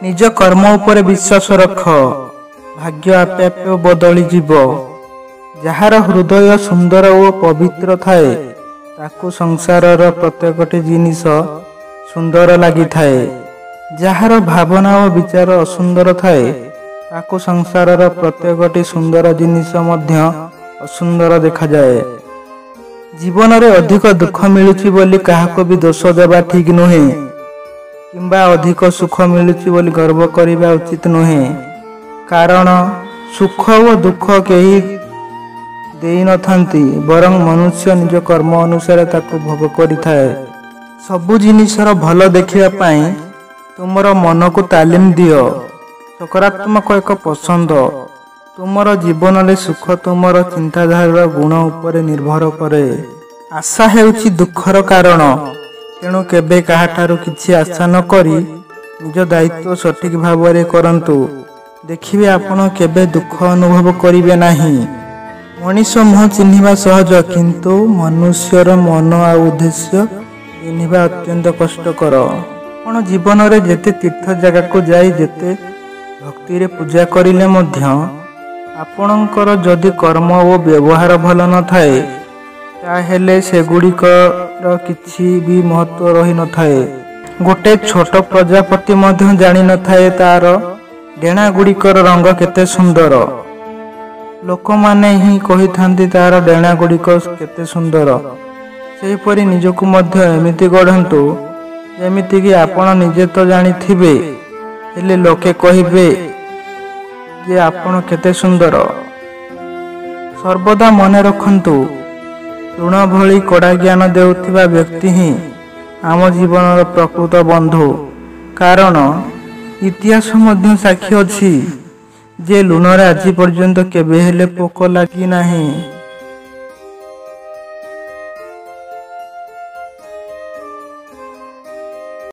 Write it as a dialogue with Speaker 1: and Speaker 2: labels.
Speaker 1: ନିଜ କର୍ମ ଉପରେ ବିଶ୍ୱାସ ରଖ, ଭାଗ୍ୟ ଆପେ ଆପେ ବଦଳିଯିବ। ଯାହାର ହୃଦୟ ସୁନ୍ଦର ଓ ପବିତ୍ର ଥାଏ, ତାକୁ ସଂସାରର ପ୍ରତ୍ୟେକଟି ଜିନିଷ ସୁନ୍ଦର ଲାଗିଥାଏ। ଯାହାର ଭାବନା ଓ ବିଚାର ଅସୁନ୍ଦର ଥାଏ, ତାକୁ ସଂସାରର ପ୍ରତ୍ୟେକଟି ସୁନ୍ଦର ଜିନିଷ ମଧ୍ୟ ଅସୁନ୍ଦର ଦେଖାଯାଏ। ଜୀବନରେ ଅଧିକ ଦୁଃଖ ମିଳୁଛି ବୋଲି କାହାକୁ ବି ଦୋଷ ଦେବା ଠିକ୍ ନୁହେଁ, କିମ୍ବା ଅଧିକ ସୁଖ ମିଳୁଛି ବୋଲି ଗର୍ବ କରିବା ଉଚିତ ନୁହେଁ। କାରଣ ସୁଖ ଓ ଦୁଃଖ କେହି ଦେଇନଥାନ୍ତି, ବରଂ ମନୁଷ୍ୟ ନିଜ କର୍ମ ଅନୁସାରେ ତାକୁ ଭୋଗ କରିଥାଏ। ସବୁ ଜିନିଷର ଭଲ ଦେଖିବା ପାଇଁ ତୁମର ମନକୁ ତାଲିମ ଦିଅ। ସକାରାତ୍ମକ ଏକ ପସନ୍ଦ। ତୁମର ଜୀବନରେ ସୁଖ ତୁମର ଚିନ୍ତାଧାରାର ଗୁଣ ଉପରେ ନିର୍ଭର କରେ। ଆଶା ହେଉଛି ଦୁଃଖର କାରଣ। ତେଣୁ କେବେ କାହାଠାରୁ କିଛି ଆଶା ନ କରି ନିଜ ଦାୟିତ୍ୱ ସଠିକ୍ ଭାବରେ କରନ୍ତୁ, ଦେଖିବେ ଆପଣ କେବେ ଦୁଃଖ ଅନୁଭବ କରିବେ ନାହିଁ। ମଣିଷ ମୁହଁ ଚିହ୍ନିବା ସହଜ, କିନ୍ତୁ ମନୁଷ୍ୟର ମନ ଆଉ ଉଦ୍ଦେଶ୍ୟ ଚିହ୍ନିବା ଅତ୍ୟନ୍ତ କଷ୍ଟକର। ଆପଣ ଜୀବନରେ ଯେତେ ତୀର୍ଥ ଜାଗାକୁ ଯାଇ ଯେତେ ଭକ୍ତିରେ ପୂଜା କରିଲେ ମଧ୍ୟ ଆପଣଙ୍କର ଯଦି କର୍ମ ଓ ବ୍ୟବହାର ଭଲ ନଥାଏ, ତାହେଲେ ସେଗୁଡ଼ିକର କିଛି ବି ମହତ୍ତ୍ୱ ରହିନଥାଏ। ଗୋଟେ ଛୋଟ ପ୍ରଜାପତି ମଧ୍ୟ ଜାଣିନଥାଏ ତାର ଡେଣା ଗୁଡ଼ିକର ରଙ୍ଗ କେତେ ସୁନ୍ଦର। ଲୋକମାନେ ହିଁ କହିଥାନ୍ତି ତାର ଡେଣା ଗୁଡ଼ିକ କେତେ ସୁନ୍ଦର। ସେହିପରି ନିଜକୁ ମଧ୍ୟ ଏମିତି ଗଢ଼ନ୍ତୁ ଯେମିତିକି ଆପଣ ନିଜେ ତ ଜାଣିଥିବେ, ହେଲେ ଲୋକେ କହିବେ ଯେ ଆପଣ କେତେ ସୁନ୍ଦର। ସର୍ବଦା ମନେ ରଖନ୍ତୁ, ଲୁଣ ଭଳି କଡ଼ା ଜ୍ଞାନ ଦେଉଥିବା ବ୍ୟକ୍ତି ହିଁ ଆମ ଜୀବନର ପ୍ରକୃତ ବନ୍ଧୁ। କାରଣ ଇତିହାସ ମଧ୍ୟ ସାକ୍ଷୀ ଅଛି ଯେ ଲୁଣରେ ଆଜି ପର୍ଯ୍ୟନ୍ତ କେବେ ହେଲେ ପୋକ ଲାଗି ନାହିଁ।